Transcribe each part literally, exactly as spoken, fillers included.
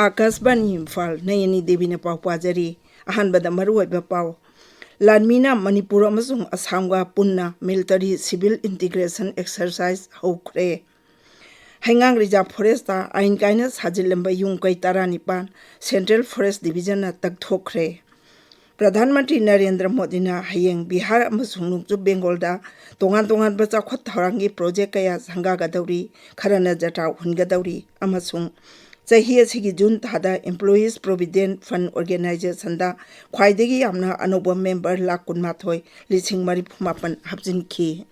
ꯑꯥꯀꯥꯁꯕꯥꯅꯤ ꯏꯝꯐꯥꯜ, ꯅꯌꯅꯤ ꯗꯦꯕꯤꯅ ꯄꯥꯎ ꯄꯥꯖꯔꯤ꯫ ꯑꯍꯥꯟꯕꯗ ꯃꯔꯨꯑꯣꯏꯕ ꯄꯥꯎ꯫ ꯂꯥꯟꯃꯤꯅ ꯃꯅꯤꯄꯨꯔ ꯑꯃꯁꯨꯡ ꯑꯁꯥꯝꯒ ꯄꯨꯟꯅ military civil integration exercise ꯍꯧꯈ꯭ꯔꯦ꯫ ꯍꯩꯉꯥꯡ reserve forestꯇ ꯑꯥꯏꯟ ꯀꯥꯏꯅ ꯁꯥꯖꯤꯜꯂꯝꯕ ꯌꯨꯝ ꯀꯩ ꯇꯔꯥꯅꯤꯄꯥꯟ Central Forest Divisionꯅ ꯇꯛꯊꯣꯛꯈ꯭ꯔꯦ꯫ ꯄ꯭ꯔꯙꯥꯟ ꯃꯟꯇ꯭ꯔꯤ ꯅꯔꯦꯟꯗ꯭ꯔ ꯃꯣꯗꯤꯅ ꯍꯌꯦꯡ ꯕꯤꯍꯥꯔ ꯑꯃꯁꯨꯡ ꯅꯣꯡꯆꯨꯞ ꯕꯦꯡꯒꯣꯜꯗ ꯇꯣꯉꯥꯟ ꯇꯣꯉꯥꯟꯕ ꯆꯥꯎꯈꯠ ꯊꯧꯔꯥꯡꯒꯤ project ꯀꯌꯥ ꯁꯪꯒꯥꯒꯗꯧꯔꯤ, ꯈꯔꯅ ꯖꯇ꯭ꯔꯥ ꯍꯨꯟꯒꯗꯧꯔꯤ ꯑꯃꯁꯨꯡ ꯆꯍꯤ ꯑꯁꯤꯒꯤ ꯖꯨꯟ ꯊꯥꯗ Employees Provident Fund Organizationꯗ ꯈ꯭ꯋꯥꯏꯗꯒꯤ ꯌꯥꯝꯅ ꯑꯅꯧꯕ member ꯂꯥꯈ ꯀꯨꯟꯃꯥꯊꯣꯏ ꯂꯤꯁꯤꯡ ꯃꯔꯤꯐꯨ ꯃꯥꯄꯟ ꯍꯥꯞꯆꯤꯟꯈꯤ꯫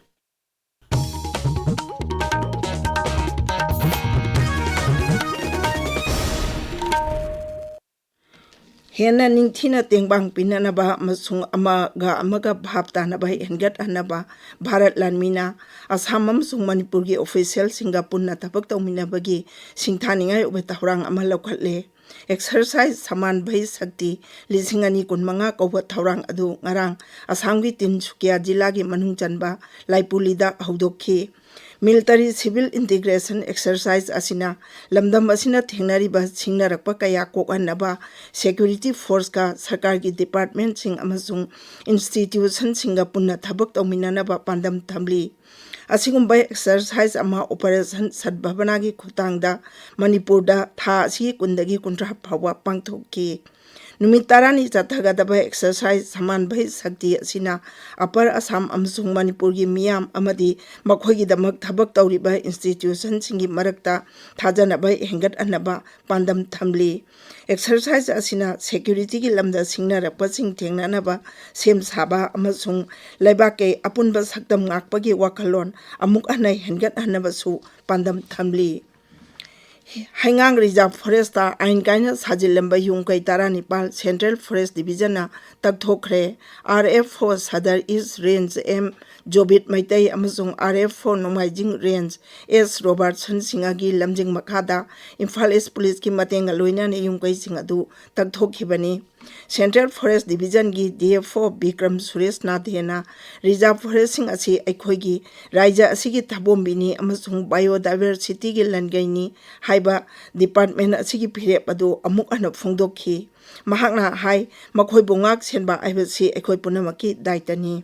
ꯍꯦꯟꯅ ꯅꯤꯡꯊꯤꯅ ꯇꯦꯡꯕꯥꯡ ꯄꯤꯅꯅꯕ ꯑꯃꯁꯨꯡ ꯑꯃꯒ ꯑꯃꯒ ꯚꯥꯞ ꯇꯥꯅꯕ ꯍꯦꯟꯒꯠꯍꯟꯅꯕ ꯚꯥꯔꯠ ꯂꯥꯟꯃꯤꯅ ꯑꯁꯥꯝ ꯑꯃꯁꯨꯡ ꯃꯅꯤꯄꯨꯔꯒꯤ officialꯁꯤꯡꯒ ꯄꯨꯟꯅ ꯊꯕꯛ ꯇꯧꯃꯤꯟꯅꯕꯒꯤ ꯁꯤꯡꯊꯥꯅꯤꯡꯉꯥꯏ ꯑꯣꯏꯕ ꯊꯧꯔꯥꯡ ꯑꯃ ꯂꯧꯈꯠꯂꯦ꯫ Exercise Saman Bhai Shakti ꯂꯤꯁꯤꯡ ꯑꯅꯤ ꯀꯨꯟꯃꯉꯥ ꯀꯧꯕ ꯊꯧꯔꯥꯡ ꯑꯗꯨ ꯉꯔꯥꯡ ꯑꯁꯥꯝꯒꯤ ꯇꯤꯟꯁꯨꯀꯤꯌꯥ ꯖꯤꯂꯥꯒꯤ ꯃꯅꯨꯡ ꯆꯟꯕ ꯂꯥꯏꯄꯨꯂꯤꯗ ꯍꯧꯗꯣꯛꯈꯤ꯫ Military civil integration exercise ꯑꯁꯤꯅ ꯂꯝꯗꯝ ꯑꯁꯤꯅ ꯊꯦꯡꯅꯔꯤꯕ ꯁꯤꯡꯅꯔꯛꯄ ꯀꯌꯥ ꯀꯣꯛꯍꯟꯅꯕ security forceꯀ ꯁꯔꯀꯥꯔꯒꯤ departmentꯁꯤꯡ ꯑꯃꯁꯨꯡ institutionꯁꯤꯡꯒ ꯄꯨꯟꯅ ꯊꯕꯛ ꯇꯧꯃꯤꯟꯅꯅꯕ ꯄꯥꯟꯗꯝ ꯊꯝꯂꯤ꯫ ꯑꯁꯤꯒꯨꯝꯕ exercise ꯑꯃ Operation ꯁꯗꯚꯥꯕꯅꯥꯒꯤ ꯈꯨꯠꯊꯥꯡꯗ ꯃꯅꯤꯄꯨꯔꯗ ꯊꯥ ꯑꯁꯤꯒꯤ ꯀꯨꯟꯗꯒꯤ ꯀꯨꯟꯊ꯭ꯔꯥ ꯐꯥꯎꯕ ꯄꯥꯡꯊꯣꯛꯈꯤ꯫ ꯅꯨꯃꯤꯠ ꯇꯔꯥꯅꯤ ꯆꯠꯊꯒꯗꯕ Exercise Saman Bhai Shakti ꯑꯁꯤꯅ Upper Assam ꯑꯃꯁꯨꯡ ꯃꯅꯤꯄꯨꯔꯒꯤ ꯃꯤꯌꯥꯝ ꯑꯃꯗꯤ ꯃꯈꯣꯏꯒꯤꯗꯃꯛ ꯊꯕꯛ ꯇꯧꯔꯤꯕ institutionꯁꯤꯡꯒꯤ ꯃꯔꯛꯇ ꯊꯥꯖꯅꯕ ꯍꯦꯟꯒꯠꯍꯟꯅꯕ ꯄꯥꯟꯗꯝ ꯊꯝꯂꯤ꯫ Exercise ꯑꯁꯤꯅ securityꯒꯤ ꯂꯝꯗ ꯁꯤꯡꯅꯔꯛꯄꯁꯤꯡ ꯊꯦꯡꯅꯅꯕ ꯁꯦꯝ ꯁꯥꯕ ꯑꯃꯁꯨꯡ ꯂꯩꯕꯥꯛꯀꯤ ꯑꯄꯨꯟꯕ ꯁꯛꯇꯝ ꯉꯥꯛꯄꯒꯤ ꯋꯥꯈꯜꯂꯣꯟ ꯑꯃꯨꯛ ꯍꯟꯅ ꯍꯦꯟꯒꯠꯍꯟꯅꯕꯁꯨ ꯄꯥꯟꯗꯝ ꯊꯝꯂꯤ꯫ ꯍꯩꯉꯥꯡ reserve forestꯇ ꯑꯥꯏꯟ ꯀꯥꯏꯅ ꯁꯥꯖꯤꯜꯂꯝꯕ ꯌꯨꯝ ꯀꯩ ꯇꯔꯥꯅꯤꯄꯥꯜ Central Forest Divisionꯅ ꯇꯛꯊꯣꯛꯈ꯭ꯔꯦ꯫ RF four Sadar East Range M ꯖꯣꯕꯤꯠ Meitei ꯑꯃꯁꯨꯡ RF four ꯅꯣꯡꯃꯥꯏꯖꯤꯡ Range S ꯔꯣꯕꯥꯔꯠꯁꯟ ꯁꯤꯡꯍꯒꯤ ꯂꯝꯖꯤꯡ ꯃꯈꯥꯗ ꯏꯝꯐꯥꯜ East Policeꯀꯤ ꯃꯇꯦꯡꯒ ꯂꯣꯏꯅꯅ ꯌꯨꯝ ꯀꯩꯁꯤꯡ ꯑꯗꯨ ꯇꯛꯊꯣꯛꯈꯤꯕꯅꯤ꯫ Central Forest Division-ꯒꯤ D F O Bikram Suresh ꯅꯥꯊꯦꯅ reserve forest-ꯁꯤꯡ ꯑꯁꯤ ꯑꯩꯈꯣꯏꯒꯤ ꯔꯥꯏꯖ꯭ꯌ ꯑꯁꯤꯒꯤ ꯊꯥꯕꯣꯝꯕꯤꯅꯤ ꯑꯃꯁꯨꯡ biodiversity-ꯒꯤ ꯂꯟꯒꯩꯅꯤ ꯍꯥꯏꯕ department ꯑꯁꯤꯒꯤ ꯐꯤꯔꯦꯞ ꯑꯗꯨ ꯑꯃꯨꯛ ꯍꯟꯅ ꯐꯣꯡꯗꯣꯛꯈꯤ꯫ ꯃꯍꯥꯛꯅ ꯍꯥꯏ, ꯃꯈꯣꯏꯕꯨ ꯉꯥꯛ ꯁꯦꯟꯕ ꯍꯥꯏꯕꯁꯤ ꯑꯩꯈꯣꯏ ꯄꯨꯝꯅꯃꯛꯀꯤ ꯗꯥꯏꯇꯅꯤ꯫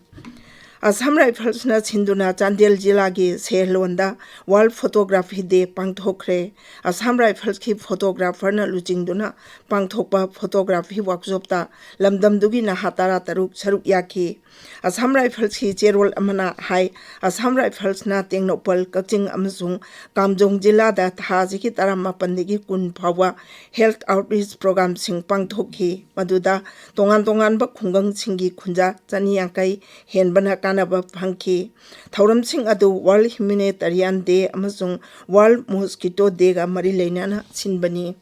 Assam Rifles-ꯅ ꯁꯤꯟꯗꯨꯅ ꯆꯥꯟꯗꯦꯜ ꯖꯤꯂꯥꯒꯤ ꯁꯦꯍꯂꯣꯟꯗ World Photography Day ꯄꯥꯡꯊꯣꯛꯈ꯭ꯔꯦ꯫ Assam Rifles-ꯀꯤ photographer-ꯅ ꯂꯨꯆꯤꯡꯗꯨꯅ ꯄꯥꯡꯊꯣꯛꯄ photography workshop-ꯇ ꯂꯝꯗꯝꯗꯨꯒꯤ ꯅꯍꯥ ꯇꯔꯥꯇꯔꯨꯛ ꯁꯔꯨꯛ ꯌꯥꯈꯤ꯫ Assam Rifles-ꯀꯤ ꯆꯦꯔꯣꯜ ꯑꯃꯅ ꯍꯥꯏ, Assam Rifles-ꯅ ꯇꯦꯡꯅꯧꯄꯜ, ꯀꯛꯆꯤꯡ ꯑꯃꯁꯨꯡ ꯀꯥꯝꯖꯣꯡ ꯖꯤꯂꯥꯗ ꯊꯥ ꯑꯁꯤꯒꯤ ꯇꯔꯥꯃꯥꯄꯟꯗꯒꯤ ꯀꯨꯟ ꯐꯥꯎꯕ health outreach program-ꯁꯤꯡ ꯄꯥꯡꯊꯣꯛꯈꯤ, ꯃꯗꯨꯗ ꯇꯣꯉꯥꯟ ꯇꯣꯉꯥꯟꯕ ꯈꯨꯡꯒꯪꯁꯤꯡꯒꯤ ꯈꯨꯟꯖꯥ ꯆꯅꯤ ꯌꯥꯡꯈꯩ ꯍꯦꯟꯕꯅ ꯀꯥꯟꯅꯕ ꯐꯪꯈꯤ꯫ ꯊꯧꯔꯝꯁꯤꯡ ꯑꯗꯨ World Humanitarian Day ꯑꯃꯁꯨꯡ World Mosquito Day-ꯒ ꯃꯔꯤ ꯂꯩꯅꯅ ꯁꯤꯟꯕꯅꯤ꯫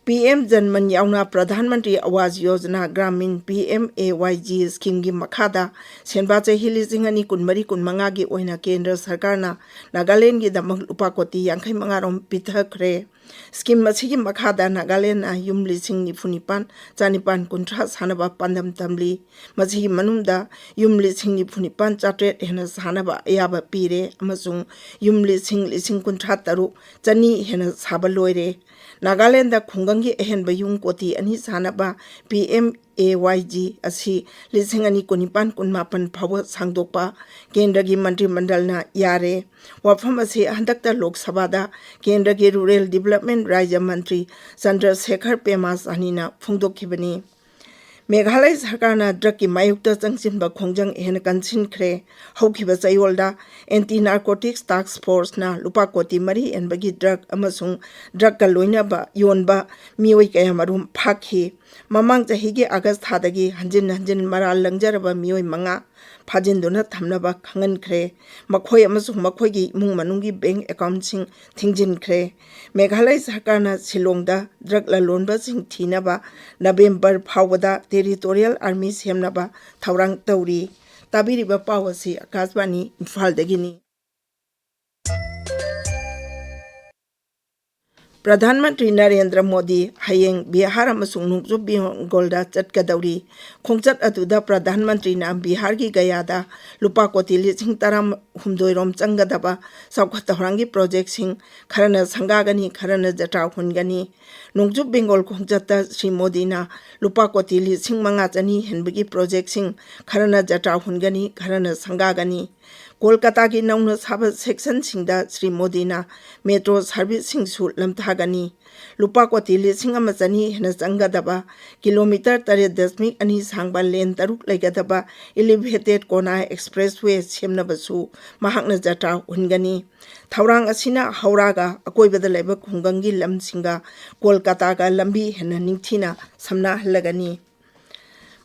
P M Jan Man ꯌꯥꯎꯅ Pradhan Mantri Awas Yojana Gramin, P M A Y G scheme-ꯒꯤ ꯃꯈꯥꯗ ꯁꯦꯟꯕꯥ ꯆꯍꯤ ꯂꯤꯁꯤꯡ ꯑꯅꯤ ꯀꯨꯟꯃꯔꯤ ꯀꯨꯟꯃꯉꯥꯒꯤ ꯑꯣꯏꯅ ꯀꯦꯟꯗ꯭ꯔ ꯁꯔꯀꯥꯔꯅ ꯅꯥꯒꯥꯂꯦꯟꯒꯤꯗꯃꯛ ꯂꯨꯄꯥ ꯀꯣꯇꯤ ꯌꯥꯡꯈꯩ ꯃꯉꯥ ꯔꯣꯝ ꯄꯤꯊꯈ꯭ꯔꯦ꯫ Scheme ꯑꯁꯤꯒꯤ ꯃꯈꯥꯗ ꯅꯥꯒꯥꯂꯦꯟꯅ ꯌꯨꯝ ꯂꯤꯁꯤꯡ ꯅꯤꯐꯨ ꯅꯤꯄꯥꯟ ꯆꯥꯅꯤꯄꯥꯟ ꯀꯨꯟꯊ꯭ꯔꯥ ꯁꯥꯅꯕ ꯄꯥꯟꯗꯝ ꯊꯝꯂꯤ꯫ ꯃꯁꯤꯒꯤ ꯃꯅꯨꯡꯗ ꯌꯨꯝ ꯂꯤꯁꯤꯡ ꯅꯤꯐꯨ ꯅꯤꯄꯥꯟ ꯆꯥꯇ꯭ꯔꯦꯠ ꯍꯦꯟꯅ ꯁꯥꯅꯕ ꯑꯌꯥꯕ ꯄꯤꯔꯦ ꯑꯃꯁꯨꯡ ꯌꯨꯝ ꯂꯤꯁꯤꯡ, ꯂꯤꯁꯤꯡ ꯀꯨꯟꯊ꯭ꯔꯥ ꯇꯔꯨꯛ ꯆꯅꯤ ꯍꯦꯟꯅ ꯁꯥꯕ ꯂꯣꯏꯔꯦ꯫ ꯅꯥꯒꯥꯂꯦꯟꯗ ꯈꯨꯡꯒꯪꯒꯤ ꯑꯍꯦꯟꯕ ꯌꯨꯝ ꯀꯣꯇꯤ ꯑꯅꯤ ꯁꯥꯅꯕ P M A Y G ꯑꯁꯤ ꯂꯤꯁꯤꯡ ꯑꯅꯤ ꯀꯨꯟꯅꯤꯄꯥꯟ ꯀꯨꯟꯃꯥꯄꯟ ꯐꯥꯎꯕ ꯁꯥꯡꯗꯣꯛꯄ ꯀꯦꯟꯗ꯭ꯔꯒꯤ ꯃꯟꯇ꯭ꯔꯤ ꯃꯟꯗꯜꯅ ꯌꯥꯔꯦ꯫ ꯋꯥꯐꯝ ꯑꯁꯤ ꯍꯟꯗꯛꯇ ꯂꯣꯛ ꯁꯚꯥꯗ ꯀꯦꯟꯗ꯭ꯔꯒꯤ Rural Development ꯔꯥꯖ꯭ꯌ ꯃꯟꯇ꯭ꯔꯤ ꯆꯟꯗ꯭ꯔꯁꯦꯈꯔ ꯄꯦꯃꯥꯁꯥꯅꯤꯅ ꯐꯣꯡꯗꯣꯛꯈꯤꯕꯅꯤ꯫ ꯃꯦꯘꯥꯂꯌ ꯁꯔꯀꯥꯔꯅ drug-ꯀꯤ ꯃꯥꯌꯣꯛꯇ ꯆꯪꯁꯤꯟꯕ ꯈꯣꯡꯖꯪ ꯍꯦꯟꯅ ꯀꯟꯁꯤꯟꯈ꯭ꯔꯦ꯫ ꯍꯧꯈꯤꯕ ꯆꯌꯣꯜꯗ Anti Narcotics Task Force-ꯅ ꯂꯨꯄꯥ ꯀꯣꯇꯤ ꯃꯔꯤ ꯍꯦꯟꯕꯒꯤ drug ꯑꯃꯁꯨꯡ drug-ꯀ ꯂꯣꯏꯅꯕ ꯌꯣꯟꯕ ꯃꯤꯑꯣꯏ ꯀꯌꯥꯃꯔꯨꯝ ꯐꯥꯈꯤ꯫ ꯃꯃꯥꯡ ꯆꯍꯤꯒꯤ August ꯊꯥꯗꯒꯤ ꯍꯟꯖꯤꯟ ꯍꯟꯖꯤꯟ ꯃꯔꯥꯜ ꯂꯪꯖꯔꯕ ꯃꯤꯑꯣꯏ ꯃꯉꯥ ꯐꯥꯖꯤꯟꯗꯨꯅ ꯊꯝꯅꯕ ꯈꯪꯍꯟꯈ꯭ꯔꯦ꯫ ꯃꯈꯣꯏ ꯑꯃꯁꯨꯡ ꯃꯈꯣꯏꯒꯤ ꯏꯃꯨꯡ ꯃꯅꯨꯡꯒꯤ bank account-ꯁꯤꯡ ꯊꯤꯡꯖꯤꯟꯈ꯭ꯔꯦ꯫ ꯃꯦꯘꯥꯂꯌ ꯁꯔꯀꯥꯔꯅ ꯁꯤꯂꯣꯡꯗ drug ꯂꯂꯣꯟꯕꯁꯤꯡ ꯊꯤꯅꯕ November ꯐꯥꯎꯕꯗ Territorial Army ꯁꯦꯝꯅꯕ ꯊꯧꯔꯥꯡ ꯇꯧꯔꯤ꯫ ꯇꯥꯕꯤꯔꯤꯕ ꯄꯥꯎ ꯑꯁꯤ ꯑꯀꯥꯁꯕꯥꯅꯤ ꯏꯝꯐꯥꯜꯗꯒꯤꯅꯤ꯫ ꯄ꯭ꯔꯙꯥꯟ ꯃꯟꯇ꯭ꯔꯤ ꯅꯔꯦꯟꯗ꯭ꯔ ꯃꯣꯗꯤ ꯍꯌꯦꯡ ꯕꯤꯍꯥꯔ ꯑꯃꯁꯨꯡ ꯅꯣꯡꯆꯨꯞ ꯕꯦꯡꯒꯣꯜꯗ ꯆꯠꯀꯗꯧꯔꯤ꯫ ꯈꯣꯡꯆꯠ ꯑꯗꯨꯗ ꯄ꯭ꯔꯙꯥꯟ ꯃꯟꯇ꯭ꯔꯤꯅ ꯕꯤꯍꯥꯔꯒꯤ ꯒꯌꯥꯗ ꯂꯨꯄꯥ ꯀꯣꯇꯤ ꯂꯤꯁꯤꯡ ꯇꯔꯥꯍꯨꯝꯗꯣꯏ ꯔꯣꯝ ꯆꯪꯒꯗꯕ ꯆꯥꯎꯈꯠ ꯊꯧꯔꯥꯡꯒꯤ ꯄ꯭ꯔꯣꯖꯦꯛꯁꯤꯡ ꯈꯔꯅ ꯁꯪꯒꯥꯒꯅꯤ, ꯈꯔꯅ ꯖꯇ꯭ꯔꯥ ꯍꯨꯟꯒꯅꯤ꯫ ꯅꯣꯡꯆꯨꯞ ꯕꯦꯡꯒꯣꯜ ꯈꯣꯡꯆꯠꯇ ꯁ꯭ꯔꯤ ꯃꯣꯗꯤꯅ ꯂꯨꯄꯥ ꯀꯣꯇꯤ ꯂꯤꯁꯤꯡ ꯃꯉꯥ ꯆꯅꯤ ꯍꯦꯟꯕꯒꯤ ꯄ꯭ꯔꯣꯖꯦꯛꯁꯤꯡ ꯈꯔꯅ ꯖꯇ꯭ꯔꯥ ꯍꯨꯟꯒꯅꯤ, ꯈꯔꯅ ꯁꯪꯒꯥꯒꯅꯤ꯫ ꯀꯣꯜꯀꯇꯥꯒꯤ ꯅꯧꯅ ꯁꯥꯕ ꯁꯦꯛꯁꯟꯁꯤꯡꯗ ꯁ꯭ꯔꯤ ꯃꯣꯗꯤꯅ ꯃꯦꯇ꯭ꯔꯣ ꯁꯥꯔꯚꯤꯁꯁꯤꯡꯁꯨ ꯂꯝꯊꯥꯒꯅꯤ꯫ ꯂꯨꯄꯥ ꯀꯣꯇꯤ ꯂꯤꯁꯤꯡ ꯑꯃ ꯆꯅꯤ ꯍꯦꯟꯅ ꯆꯪꯒꯗꯕ ꯀꯤꯂꯣꯃꯤꯇꯔ ꯇꯔꯦꯠ ꯗꯁꯃꯤꯛ ꯑꯅꯤ ꯁꯥꯡꯕ ꯂꯦꯟ ꯇꯔꯨꯛ ꯂꯩꯒꯗꯕ ꯏꯂꯤꯚꯦꯇꯦꯠ ꯀꯣꯅꯥ ꯑꯦꯛꯁꯄ꯭ꯔꯦꯁꯋꯦ ꯁꯦꯝꯅꯕꯁꯨ ꯃꯍꯥꯛꯅ ꯖꯇ꯭ꯔꯥ ꯍꯨꯟꯒꯅꯤ꯫ ꯊꯧꯔꯥꯡ ꯑꯁꯤꯅ ꯍꯧꯔꯥꯒ ꯑꯀꯣꯏꯕꯗ ꯂꯩꯕ ꯈꯨꯡꯒꯪꯒꯤ ꯂꯝꯁꯤꯡꯒ ꯀꯣꯜꯀꯇꯥꯒ ꯂꯝꯕꯤ ꯍꯦꯟꯅ ꯅꯤꯡꯊꯤꯅ ꯁꯝꯅꯍꯜꯂꯒꯅꯤ꯫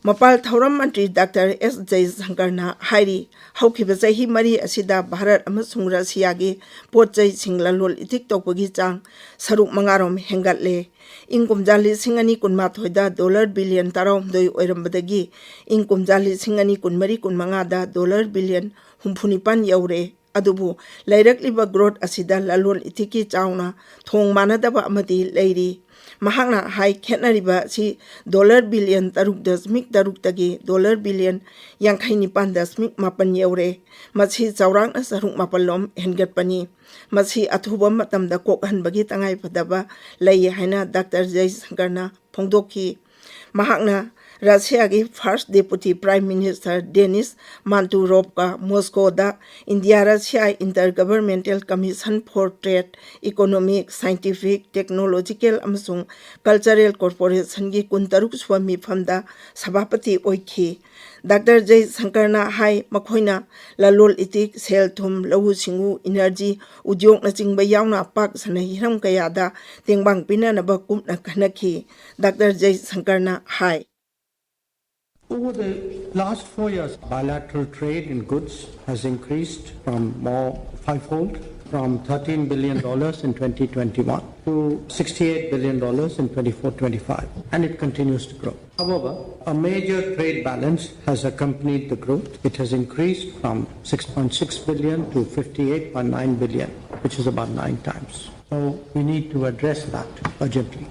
ꯃꯄꯥꯜ ꯊꯧꯔꯝ ꯃꯟꯇ꯭ꯔꯤ ꯗꯥꯛꯇꯔ ꯑꯦꯁ ꯖꯌꯁꯪꯀꯔꯅ ꯍꯥꯏꯔꯤ, ꯍꯧꯈꯤꯕ ꯆꯍꯤ ꯃꯔꯤ ꯑꯁꯤꯗ ꯚꯥꯔꯠ ꯑꯃꯁꯨꯡ ꯔꯁꯤꯌꯥꯒꯤ ꯄꯣꯠ ꯆꯩꯁꯤꯡ ꯂꯂꯣꯟ ꯏꯇꯤꯛ ꯇꯧꯕꯒꯤ ꯆꯥꯡ ꯁꯔꯨꯛ ꯃꯉꯥꯔꯣꯝ ꯍꯦꯟꯒꯠꯂꯦ꯫ ꯏꯪ ꯀꯨꯝꯖꯥ ꯂꯤꯁꯤꯡ ꯑꯅꯤ ꯀꯨꯟꯃꯥꯊꯣꯏꯗ ꯗꯣꯂꯔ ꯕꯤꯂꯤꯌꯟ ꯇꯔꯥꯍꯨꯝꯗꯣꯏ ꯑꯣꯏꯔꯝꯕꯗꯒꯤ ꯏꯪ ꯀꯨꯝꯖꯥ ꯂꯤꯁꯤꯡ ꯑꯅꯤ ꯀꯨꯟꯃꯔꯤ ꯀꯨꯟꯃꯉꯥꯗ ꯗꯣꯂꯔ ꯕꯤꯂꯤꯌꯟ ꯍꯨꯝꯐꯨ ꯅꯤꯄꯥꯟ ꯌꯧꯔꯦ꯫ ꯑꯗꯨꯕꯨ ꯂꯩꯔꯛꯂꯤꯕ ꯒ꯭ꯔꯣꯠ ꯑꯁꯤꯗ ꯂꯂꯣꯟ ꯏꯇꯤꯛꯀꯤ ꯆꯥꯎꯅ ꯊꯣꯡ ꯃꯥꯟꯅꯗꯕ ꯑꯃꯗꯤ ꯂꯩꯔꯤ꯫ ꯃꯍꯥꯛꯅ ꯍꯥꯏ, ꯈꯦꯠꯅꯔꯤꯕ ꯑꯁꯤ ꯗꯣꯂꯔ ꯕꯤꯂꯤꯌꯟ ꯇꯔꯨꯛ ꯗꯁꯃꯤꯛ ꯇꯔꯨꯛꯇꯒꯤ ꯗꯣꯂꯔ ꯕꯤꯂꯤꯌꯟ ꯌꯥꯡꯈꯩ ꯅꯤꯄꯥꯟ ꯗꯁꯃꯤꯛ ꯃꯥꯄꯟ ꯌꯧꯔꯦ꯫ ꯃꯁꯤ ꯆꯥꯎꯔꯥꯛꯅ ꯁꯔꯨꯛ ꯃꯥꯄꯜꯂꯣꯝ ꯍꯦꯟꯒꯠꯄꯅꯤ꯫ ꯃꯁꯤ ꯑꯊꯨꯕ ꯃꯇꯝꯗ ꯀꯣꯛꯍꯟꯕꯒꯤ ꯇꯉꯥꯏꯐꯗꯕ ꯂꯩ ꯍꯥꯏꯅ ꯗꯥꯛꯇꯔ ꯖꯌꯁꯪꯀꯔꯅ ꯐꯣꯡꯗꯣꯛꯈꯤ꯫ ꯃꯍꯥꯛꯅ ꯔꯁꯤꯌꯥꯒꯤ first deputy prime minister Denis ꯃꯥꯟꯇꯨꯔꯣꯞꯀ ꯃꯣꯁꯀꯣꯗ India Russia intergovernmental commission for trade, economic, scientific, technological ꯑꯃꯁꯨꯡ ꯀꯜꯆꯔꯦꯜ ꯀꯣꯔꯄꯣꯔꯦꯁꯟꯒꯤ ꯀꯨꯟꯇꯔꯨꯛ ꯁꯨꯕ ꯃꯤꯐꯝꯗ ꯁꯚꯥꯄꯇꯤ ꯑꯣꯏꯈꯤ꯫ ꯗꯥꯛꯇꯔ ꯖꯌꯁꯪꯀꯔꯅ ꯍꯥꯏ, ꯃꯈꯣꯏꯅ ꯂꯂꯣꯜ ꯏꯇꯤꯛ, ꯁꯦꯜ ꯊꯨꯝ, ꯂꯧꯎ ꯁꯤꯡꯎ, ꯏꯅꯔꯖꯤ, ꯎꯗ꯭ꯌꯣꯛꯅꯆꯤꯡꯕ ꯌꯥꯎꯅ ꯄꯥꯛ ꯁꯟꯅ ꯍꯤꯔꯝ ꯀꯌꯥꯗ ꯇꯦꯡꯕꯥꯡ ꯄꯤꯅꯅꯕ ꯀꯨꯞꯅ ꯈꯟꯅꯈꯤ꯫ ꯗꯥꯛꯇꯔ ꯖꯌꯁꯪꯀꯔꯅ ꯍꯥꯏ꯫ Over the last four years, bilateral trade in goods has increased from more fivefold, from thirteen billion dollars in twenty twenty-one to sixty-eight billion dollars in twenty-four twenty-five, and it continues to grow. However, a major trade balance has accompanied the growth. It has increased from six point six billion to fifty-eight point nine billion, which is about nine times. So we need to address that urgently.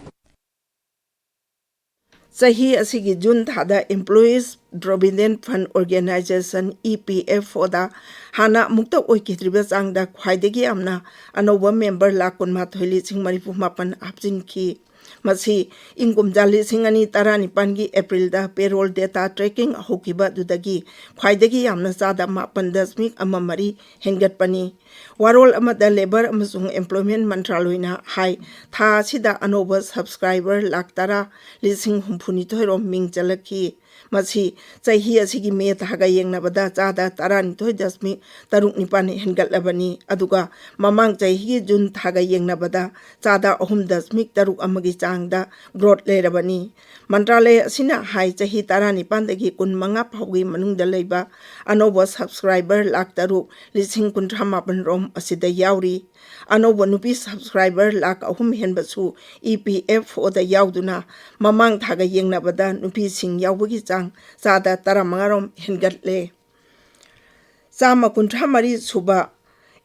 ꯆꯍꯤ ꯑꯁꯤꯒꯤ June ꯊꯥꯗ Employees Provident Fund Organization, E P F O ꯗ ꯍꯥꯟꯅ ꯑꯃꯨꯛꯇ ꯑꯣꯏꯈꯤꯗ꯭ꯔꯤꯕ ꯆꯥꯡꯗ ꯈ꯭ꯋꯥꯏꯗꯒꯤ ꯌꯥꯝꯅ ꯑꯅꯧꯕ member lakh ꯀꯨꯟꯃꯥꯊꯣꯏ ꯂꯤꯁꯤꯡ ꯃꯔꯤꯐꯨ ꯃꯥꯄꯟ ꯍꯥꯞꯆꯤꯟꯈꯤ꯫ ꯃꯁꯤ ꯏꯪ ꯀꯨꯝꯖꯥ ꯂꯤꯁꯤꯡ ꯑꯅꯤ ꯇꯔꯥꯅꯤꯄꯥꯟꯒꯤ ꯑꯦꯄ꯭ꯔꯤꯜꯗ payroll data tracking ꯍꯧꯈꯤꯕ ꯑꯗꯨꯗꯒꯤ ꯈ꯭ꯋꯥꯏꯗꯒꯤ ꯌꯥꯝꯅ ꯆꯥꯗ ꯃꯥꯄꯟ ꯗꯁꯃꯤꯛ ꯑꯃ ꯃꯔꯤ ꯍꯦꯟꯒꯠꯄꯅꯤ꯫ ꯋꯥꯔꯣꯜ ꯑꯃꯗ Labour ꯑꯃꯁꯨꯡ Employment ꯃꯟꯇ꯭ꯔꯥꯂꯣꯏꯅ ꯍꯥꯏ, ꯊꯥ ꯑꯁꯤꯗ ꯑꯅꯧꯕ subscriber ꯂꯥꯈ ꯇꯔꯥ ꯂꯤꯁꯤꯡ ꯍꯨꯝꯐꯨꯅꯤꯊꯣꯏ ꯔꯣꯝ ꯃꯤꯡ ꯆꯜꯂꯛꯈꯤ꯫ ꯃꯁꯤ ꯆꯍꯤ ꯑꯁꯤꯒꯤ ꯃꯦ ꯊꯥꯒ ꯌꯦꯡꯅꯕꯗ ꯆꯥꯗ ꯇꯔꯥꯅꯤꯊꯣꯏ ꯗꯁꯃꯤꯛ ꯇꯔꯨꯛ ꯅꯤꯄꯥꯟ ꯍꯦꯟꯒꯠꯂꯕꯅꯤ, ꯑꯗꯨꯒ ꯃꯃꯥꯡ ꯆꯍꯤꯒꯤ ꯖꯨꯟ ꯊꯥꯒ ꯌꯦꯡꯅꯕꯗ ꯆꯥꯗ ꯑꯍꯨꯝ ꯗꯁꯃꯤꯛ ꯇꯔꯨꯛ ꯑꯃꯒꯤ ꯆꯥꯡꯗ growth ꯂꯩꯔꯕꯅꯤ꯫ ꯃꯟꯇ꯭ꯔꯥꯂꯌ ꯑꯁꯤꯅ ꯍꯥꯏ, ꯆꯍꯤ ꯇꯔꯥꯅꯤꯄꯥꯟꯗꯒꯤ ꯀꯨꯟꯃꯉꯥ ꯐꯥꯎꯒꯤ ꯃꯅꯨꯡꯗ ꯂꯩꯕ ꯑꯅꯧꯕ subscriber ꯂꯥꯈ ꯇꯔꯨꯛ ꯂꯤꯁꯤꯡ ꯀꯨꯟꯊ꯭ꯔꯥ ꯃꯥꯄꯟ ꯔꯣꯝ ꯑꯁꯤꯗ ꯌꯥꯎꯔꯤ꯫ ꯑꯅꯧꯕ ꯅꯨꯄꯤ subscriber ꯂꯥꯈ ꯑꯍꯨꯝ ꯍꯦꯟꯕꯁꯨ E P F O ꯗ ꯌꯥꯎꯗꯨꯅ ꯃꯃꯥꯡ ꯊꯥꯒ ꯌꯦꯡꯅꯕꯗ ꯅꯨꯄꯤꯁꯤꯡ ꯌꯥꯎꯕꯒꯤ ꯆꯥꯡ ꯆꯥꯗ ꯇꯔꯥꯃꯉꯥ ꯔꯣꯝ ꯍꯦꯟꯒꯠꯂꯦ꯫ ꯆꯥꯝꯃ ꯀꯨꯟꯊ꯭ꯔꯥ ꯃꯔꯤ ꯁꯨꯕ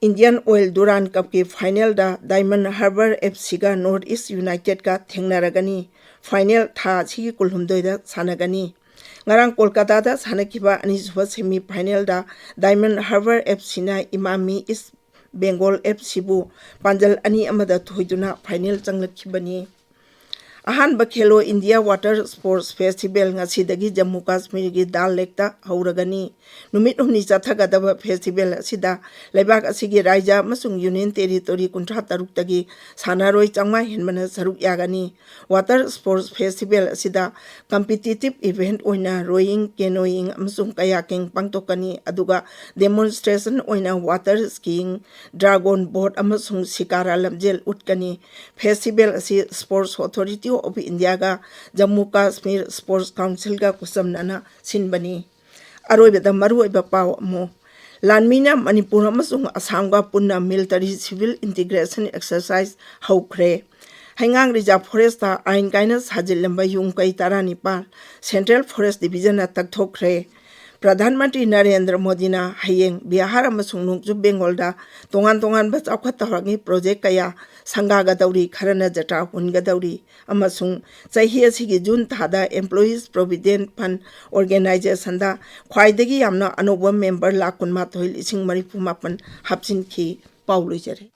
Indian Oil Durand Cup ꯀꯤ final ꯗ Diamond Harbour F C ꯒ North East United ꯒ ꯊꯦꯡꯅꯔꯒꯅꯤ꯫ Final ꯊꯥ ꯑꯁꯤꯒꯤ ꯀꯨꯟꯍꯨꯝꯗꯣꯏꯗ ꯁꯥꯟꯅꯒꯅꯤ꯫ ꯉꯔꯥꯡ ꯀꯣꯜꯀꯥꯇꯥꯗ ꯁꯥꯟꯅꯈꯤꯕ ꯑꯅꯤꯁꯨꯕ semi final ꯗ Diamond Harbour F C ꯅ Emami East Bengal F C ꯕꯨ ꯄꯥꯟꯖꯜ ꯑꯅꯤ ꯑꯃꯗ ꯊꯣꯏꯗꯨꯅ final ꯆꯪꯂꯛꯈꯤꯕꯅꯤ꯫ ꯑꯍꯥꯟꯕ Khelo India Water Sports Festival ꯉꯁꯤꯗꯒꯤ ꯖꯝꯃꯨ ꯀꯥꯁꯃꯤꯔꯒꯤ ꯗꯥꯜ ꯂꯦꯛꯇ ꯍꯧꯔꯒꯅꯤ꯫ ꯅꯨꯃꯤꯠ ꯍꯨꯝꯅꯤ ꯆꯠꯊꯒꯗꯕ festival ꯑꯁꯤꯗ ꯂꯩꯕꯥꯛ ꯑꯁꯤꯒꯤ ꯔꯥꯏꯖ ꯑꯃꯁꯨꯡ Union Territory ꯀꯨꯟꯊ꯭ꯔꯥ ꯇꯔꯨꯛꯇꯒꯤ ꯁꯥꯟꯅꯔꯣꯏ ꯆꯥꯝꯃꯉꯥ ꯍꯦꯟꯕꯅ ꯁꯔꯨꯛ ꯌꯥꯒꯅꯤ꯫ Water Sports Festival ꯑꯁꯤꯗ competitive event ꯑꯣꯏꯅ rowing, canoeing ꯑꯃꯁꯨꯡ kayaking ꯄꯥꯡꯊꯣꯛꯀꯅꯤ, ꯑꯗꯨꯒ demonstration ꯑꯣꯏꯅ water skiing, dragon boat ꯑꯃꯁꯨꯡ shikara ꯂꯝꯖꯦꯜ ꯎꯠꯀꯅꯤ꯫ Festival ꯑꯁꯤ Sports Authority of India ꯒ ꯖꯝꯃꯨ ꯀꯥꯁꯃꯤꯔ Sports Council ꯒ ꯈꯨꯠꯁꯝꯅꯅ ꯁꯤꯟꯕꯅꯤ꯫ ꯑꯔꯣꯏꯕꯗ ꯃꯔꯨꯑꯣꯏꯕ ꯄꯥꯎ ꯑꯃ꯫ ꯂꯥꯟꯃꯤꯅ ꯃꯅꯤꯄꯨꯔ ꯑꯃꯁꯨꯡ ꯑꯁꯥꯝꯒ ꯄꯨꯟꯅ military civil integration exercise ꯍꯧꯈ꯭ꯔꯦ꯫ ꯍꯩꯉꯥꯡ Reserve Forest ꯇ ꯑꯥꯏꯟ ꯀꯥꯏꯅ ꯁꯥꯖꯤꯜꯂꯝꯕ ꯌꯨꯝ ꯀꯩ ꯇꯔꯥꯅꯤꯄꯥꯜ Central Forest Division ꯅ ꯇꯛꯊꯣꯛꯈ꯭ꯔꯦ꯫ ꯄ꯭ꯔꯙꯥꯟ ꯃꯟꯇ꯭ꯔꯤ ꯅꯔꯦꯟꯗ꯭ꯔ ꯃꯣꯗꯤꯅ ꯍꯌꯦꯡ ꯕꯤꯍꯥꯔ ꯑꯃꯁꯨꯡ ꯅꯣꯡꯆꯨꯞ ꯕꯦꯡꯒꯣꯜꯗ ꯇꯣꯉꯥꯟ ꯇꯣꯉꯥꯟꯕ ꯆꯥꯎꯈꯠ ꯊꯧꯔꯥꯡꯒꯤ ꯄ꯭ꯔꯣꯖꯦꯛ ꯀꯌꯥ ꯁꯪꯒꯥꯒꯗꯧꯔꯤ, ꯈꯔꯅ ꯖꯇ꯭ꯔꯥ ꯍꯨꯟꯒꯗꯧꯔꯤ ꯑꯃꯁꯨꯡ ꯆꯍꯤ ꯑꯁꯤꯒꯤ ꯖꯨꯟ ꯊꯥꯗ Employees Provident Fund Organizationꯗ ꯈ꯭ꯋꯥꯏꯗꯒꯤ ꯌꯥꯝꯅ ꯑꯅꯧꯕ ꯃꯦꯝꯕꯔ ꯂꯥꯈ ꯀꯨꯟꯃꯥꯊꯣꯏ ꯂꯤꯁꯤꯡ ꯃꯔꯤꯐꯨ ꯃꯥꯄꯟ ꯍꯥꯞꯆꯤꯟꯈꯤ꯫ ꯄꯥꯎ ꯂꯣꯏꯖꯔꯦ꯫